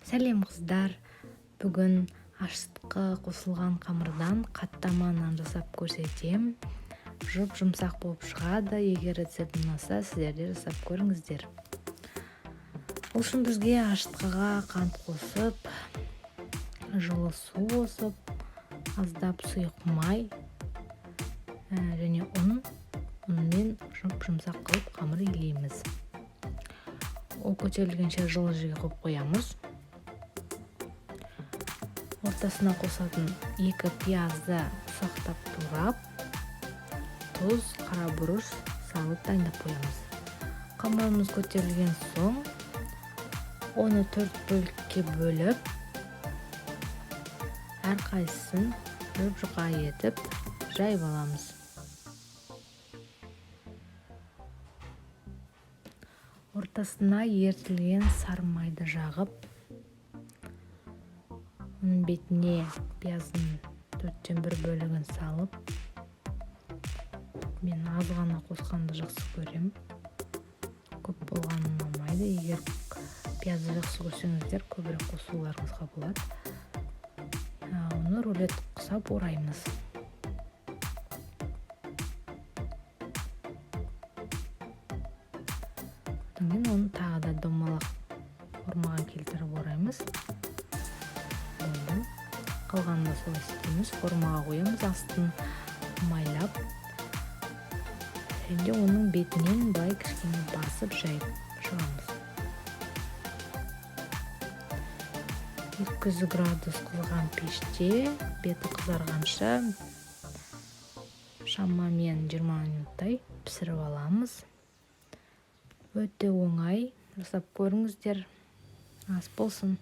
Сәлем, қыздар! Бүгін ашытқы қосылған қамырдан қаттама нан жасап көрсетем. Жұп-жұмсақ болып шығады. Егер рецепт ұнаса, сіздер де жасап көріңіздер. Ол үшін бізге ашытқыға қант қосып, жылы су қосып, аздап сұйық май және ұнмен жұп-жұмсақ қылып қамыр илейміз. Ол көтерілгенше жылы жерге қойып қоямыз. Ортасына қосатын 2 пиязды ұсақтап турап, тұз, қара бұрыш салып дайындап қоямыз. Қамырымыз көтерілген соң, оны 4 бөлікке бөліп, әрқайсысын жұп-жұқа етіп жайып аламыз. Ортасына ерітілген сары майды жағып, оның бетіне пияздың 1/4 бөлігін салып, мен аз ғана қосқанды жақсы көрем, көп болғаны ұнамайды. Егер пиязды жақсы көрсеңіздер, көбірек қосуларыңызға болады. Оны рулет құсап ораймыз. Одан кейін оны тағы да домалақ формаға келтіріп ораймыз. Болды. Қалғанын да солай істейміз. Формаға қоямыз, астын майлап. Және оның бетінен былай кішкене басып жайып шығамыз. 200 градус қызған пеште беті қызарғанша шамамен 20 минуттай пісіріп аламыз. Өте оңай, жасап көріңіздер. Ас болсын.